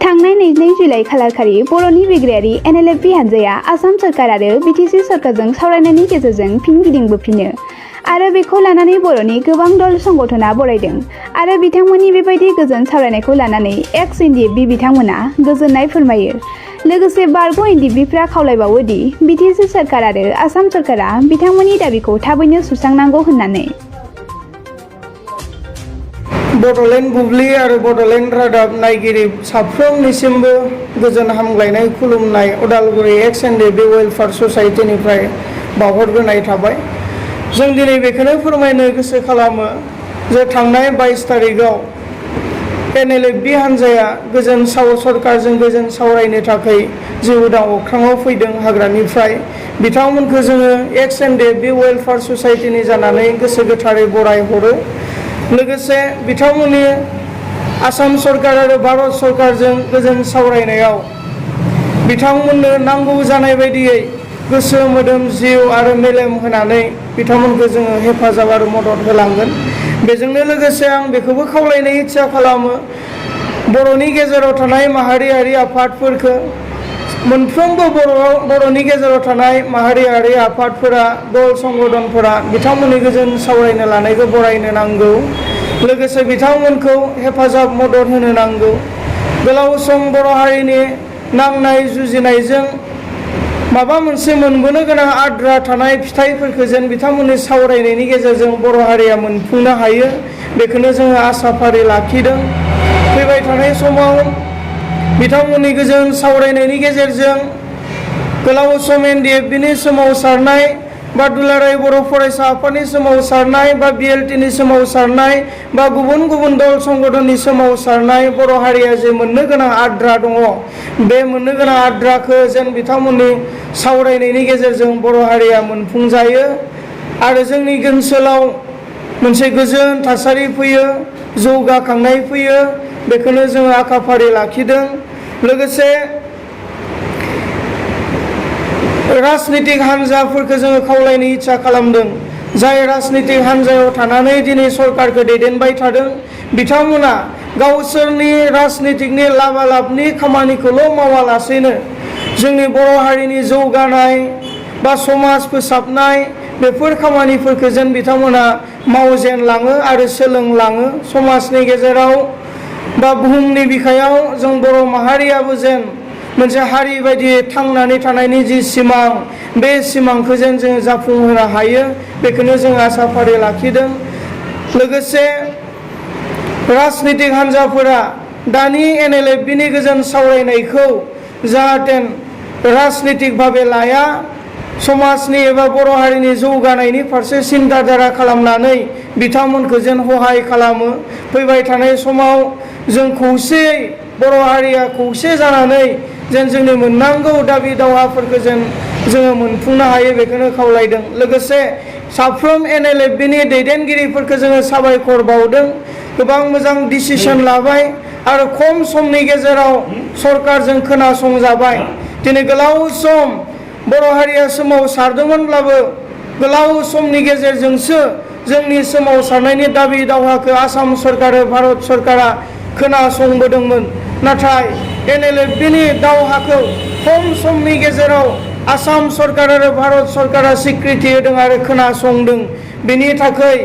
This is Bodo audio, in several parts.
थांनाय 22 जुलाइ खालारखालि बर'नि बिग्रायारि NLFB हानजाया आसाम सरकार आरो BTC सरकारजों सावरायनायनि गेजेरजों फिन गिदिंबोफिनो आरो बेखौ लानानै बर'नि गोबां दल संगठना बरायदों आरो बिथांमोननि बेबायदि गोजोन सावरायनायखौ लानानै एक्स NDFB बिथांमोना गोजोननाय फोरमायो। लोगोसे बारग' NDFBफ्रा खावलायबावो दि BTC सरकार आरो आसाम सरकारा बिथांमोननि दाबिखौ थाबैनो सुस्रांनांगौ होननानै। बड'लेण्ड बुब्लि आरो बड'लेण्ड रादाब नायगिरि साफ्रोमनिसिमबो गोजोन हामग्लायनाय खुलुमनाय उदालगुरि एक्स NDFB वेलफेयार ससाइटिनिफ्राय बावहरग्रोनाय थाबाय। जों दिनै बेखौनो फोरमायनो गोसो खालामो जे थांनाय 22 तारिखआव NLFB हानजाया गोजोन सरकारजों गोजोन सावरायनो थाखाय जि उदां अख्राङाव फैदों हाग्रानिफ्राय बिथांमोनखौ जोङो एक्स NDFB वेलफेयार ससाइटिनि जानानै गोसो गोथारै बराय हरो। लोगोसे बिथांमोननि आसाम सरकार आरो भारत सरकारजों गोजोन सावरायनायाव बिथांमोननो नांगौ जानाय बायदियै गोसो मोदोम जिउ आरो मेलेम होनानै बिथांमोनखौ जोङो हेफाजाब आरो मदद होलांगोन। बेजोंनो लोगोसे आं बेखौबो खावलायनो इच्छा खालामो बर'नि गेजेराव थानाय माहारियारि आफादफोरखौ मोनफ्रोमबो बर'नि गेजेराव थानाय माहारियारि आफादफोरा दल संगठनफोरा बिथांमोननि गोजोन सावरायनो लानायखौ बरायनो नांगौ। लोगोसे बिथांमोनखौ हेफाजाब मदद होनो नांगौ। गोलाव सम बर' हारिनि नांनाय जुजिनायजों माबा मोनसे मोनबोनो गोनां आद्रा थानाय फिथाइफोरखौ जेन बिथांमोननि सावरायनायनि गेजेरजों बर' हारिया मोनफुंनो हायो बेखौनो जोङो आसा फारि लाखिदों। फैबाय थानाय समाव बिथांमोननि गोजोन सावरायनायनि गेजेरजों गोलाव सम NDFBनि सोमावसारनाय बा दुलाराय बर' फरायसा आफादनि सोमावसारनाय बा BLTनि सोमावसारनाय बा गुबुन गुबुन दल संगठननि सोमावसारनाय बर' हारिया जे मोननो गोनां आद्रा दङ बे मोननो गोनां आद्राखौ जेन बिथांमोननि सावरायनायनि गेजेरजों बर' हारिया मोनफुंजायो आरो जोंनि ओनसोलाव मोनसे गोजोन थासारि फैयो जौगाखांनाय फैयो बेखौनो जोङो आखाफारि लाखिदों। लोगोसे राजनितिक हान्जाफोरखौ जोङो खावलायनो इच्छा खालामदों जाय राजनितिक हान्जायाव थानानै दिनै सरकारखौ दैदेनबाय थादों बिथांमोना गावसोरनि राजनितिकनि लाबालाबनि खामानिखौल' मावालासेनो जोंनि बर' हारिनि जौगानाय बा समाज फोसाबनाय बेफोर खामानिफोरखौ जेन बिथांमोना मावजेनलाङो आरो सोलोंलाङो। समाजनि गेजेराव बा बुहुमनि बिखायाव जों बर' माहारियाबो जेन मोनसे हारि बायदि थांनानै थानायनि जि सिमां बे सिमांखौ जेन जोङो जाफुंहोनो हायो बेखौनो जों आसा फारि लाखिदों। लोगोसे राजनितिक हान्जाफोरा दानि NLFBनि गोजोन सावरायनायखौ जाहाथे राजनितिक भाबे लाया समाजनि एबा बर' हारिनि जौगानायनि फारसे सिन्था धारा खालामनानै बिथांमोनखौ जेन सहाय खालामो। फैबाय थानाय समाव जों खौसेयै बर' हारिया खौसे जानानै जेन जोंनि मोननांगौ दाबि दावहाफोरखौ जेन जोङो मोनफुंनो हायो बेखौनो खावलायदों। लोगोसे साफ्रोम NLFBनि दैदेनगिरिफोरखौ जोङो साबायखर बावदों। गोबां मोजां डिसिसन लाबाय आरो खम समनि गेजेराव सरकारजों खोनासंजाबाय। दिनै गोलाव सम बर' हारिया सोमावसारदोंमोनब्लाबो गोलाव समनि गेजेरजोंसो जोंनि सोमावसारनायनि दाबि दावहाखौ आसाम सरकार आरो भारत सरकारा खोनासंबोदोंमोन। नाथाय NLFBनि दावहाखौ खम समनि गेजेराव आसाम सरकार आरो भारत सरकारा स्वीकृति होदों आरो खोनासंदों। बेनि थाखाय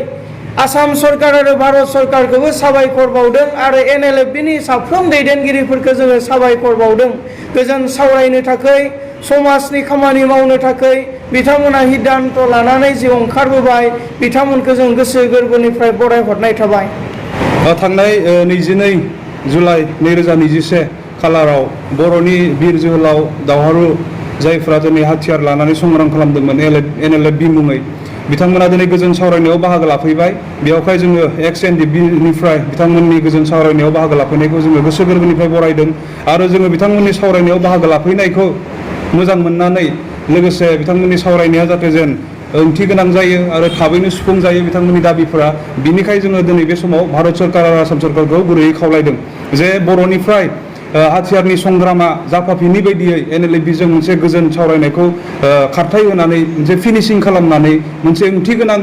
आसाम सरकार आरो भारत सरकारखौबो साबायखर बावदों आरो NLFBनि साफ्रोम दैदेनगिरिफोरखौ जोङो साबायखर बावदों। गोजोन सावरायनो थाखाय समाजनि खामानि मावनो थाखाय बिथांमोना सिद्धान्त लानानै जि ओंखारबोबाय बिथांमोनखौ जों गोसो गोरबोनिफ्राय बरायहरनाय थाबाय। थांनाय 22 जुलाइ 2021 खालाराव बर'नि बिर जोहोलाव दावहारु जायफ्रा दिनै हाथियार लानानै संग्राम खालामदोंमोन NLFB मुङै बिथांमोना दिनै गोजोन सावरायनायाव बाहागो लाफैबाय। बेवहाय जोङो एक्स NDFBनिफ्राय बिथांमोननि गोजोन सावरायनायाव बाहागो लाफैनायखौ जोङो गोसो गोरबोनिफ्राय बरायदों आरो जोङो बिथांमोननि सावरायनायाव बाहागो लाफैनायखौ मोजां मोननानै लोगोसे बिथांमोननि सावरायनाया जाहाथे जेन ओंथि गोनां जायो आरो थाबैनो सुफुंजायो बिथांमोननि दाबिफोरा बिनिखाय जोङो दिनै बे समाव भारत सरकार आरो आसाम सरकारखौ गुरैयै खावलायदों जे बर'निफ्राय हाथियारनि संग्रामा जाफाफिनि बायदियै NLFBजों मोनसे गोजोन सावरायनायखौ खारथाय होनानै मोनसे फिनिशिं खालामनानै मोनसे ओंथि गोनां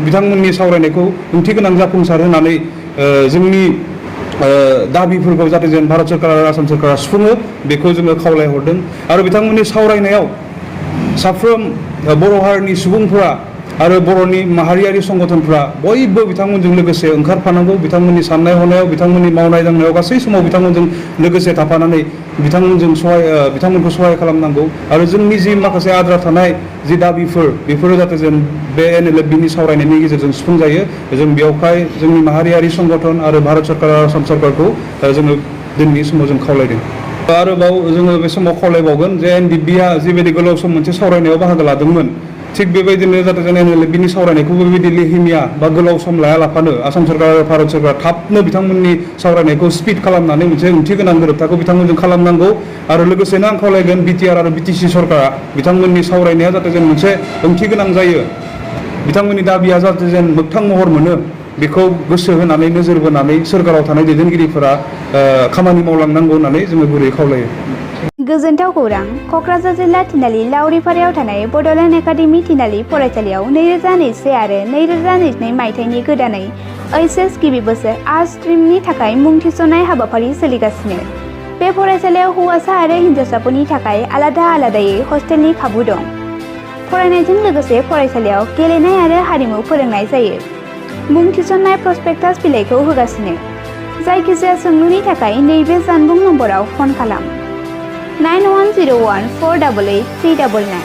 बिथांमोननि सावरायनायखौ ओंथि गोनां जाफुंसार होनानै जोंनि दाबिफोरखौ जाहाथे जों भारत सरकार आरो आसाम सरकारा सुफुङो बेखौ जोङो खावलायहरदों आरो बिथांमोननि सावरायनायाव साफ्रोम बर' हारिनि सुबुंफोरा आरो बर'नि माहारियारि संगठनफ्रा बयबो बिथांमोनजों लोगोसे ओंखारफानांगौ बिथांमोननि साननाय हनायाव बिथांमोननि मावनाय दांनायाव गासै समाव बिथांमोनजों लोगोसे थाफानानै बिथांमोनखौ सहाय खालामनांगौ आरो जोंनि जि माखासे आद्रा थानाय जि दाबिफोर बेफोरो जाहाथे जों बे NLFBनि सावरायनायनि गेजेरजों सुफुंजायो जों बेयावहाय जोंनि माहारियारि संगठन आरो भारत सरकार आरो आसाम सरकारखौ जोङो दिनैनि समाव जों खावलायदों आरोबाव जोङो बे समाव खावलायबावगोन जे NDBआ जिबायदि गोलाव सम मोनसे सावरायनायाव बाहागो लादोंमोन थिग बेबायदिनो जाहाथे जों NLFBनि सावरायनायखौबो बेबायदि लेहिमिया बा गोलाव सम लायालाफानो आसाम सरकार आरो भारत सरकार थाबनो बिथांमोननि सावरायनायखौ स्पिड खालामनानै मोनसे ओंथि गोनां गोरोबथाखौ बिथांमोनजों खालामनांगौ आरो लोगोसेनो आं खावलायगोन BTR आरो BTC सरकारा बिथांमोननि सावरायनाया जाहाथे जों मोनसे ओंथि गोनां जायो बिथांमोननि दाबिया जाहाथे जों मोगथां महर मोनो बेखौ गोसो होनानै नोजोर बोनानै सोरखाराव थानाय दैदेनगिरिफोरा खामानि मावलांनांगौ होननानै जोङो गुरैयै खावलायो गोजोनथाव खौरां क'क्राझार जिल्ला थिनालि लावरिपारायाव थानाय बड'लेण्ड एकाडेमि थिनालि फरायसालियाव 2021 आरो 2022 मायथाइनि गोदानै HS गिबि बोसोर आर्ट्स स्ट्रिमनि थाखाय मुं थिसननाय हाबाफारि सोलिगासिनो बे फरायसालियाव हौवासा आरो हिन्जावसाफोरनि थाखाय आलादा आलादायै हस्टेलनि खाबु दं फरायनायजों लोगोसे फरायसालियाव गेलेनाय आरो हारिमु फोरोंनाय जायो मुं थिसननाय प्रसपेक्टास बिलाइखौ होगासिनो जायखिजाया सोंलुनि थाखाय नैबे जानबुं नम्बराव फन खालाम 9101488399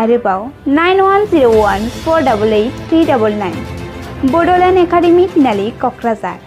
आरोबाव 9101488399 बड'लेण्ड एकाडेमि थिनालि क'क्राझार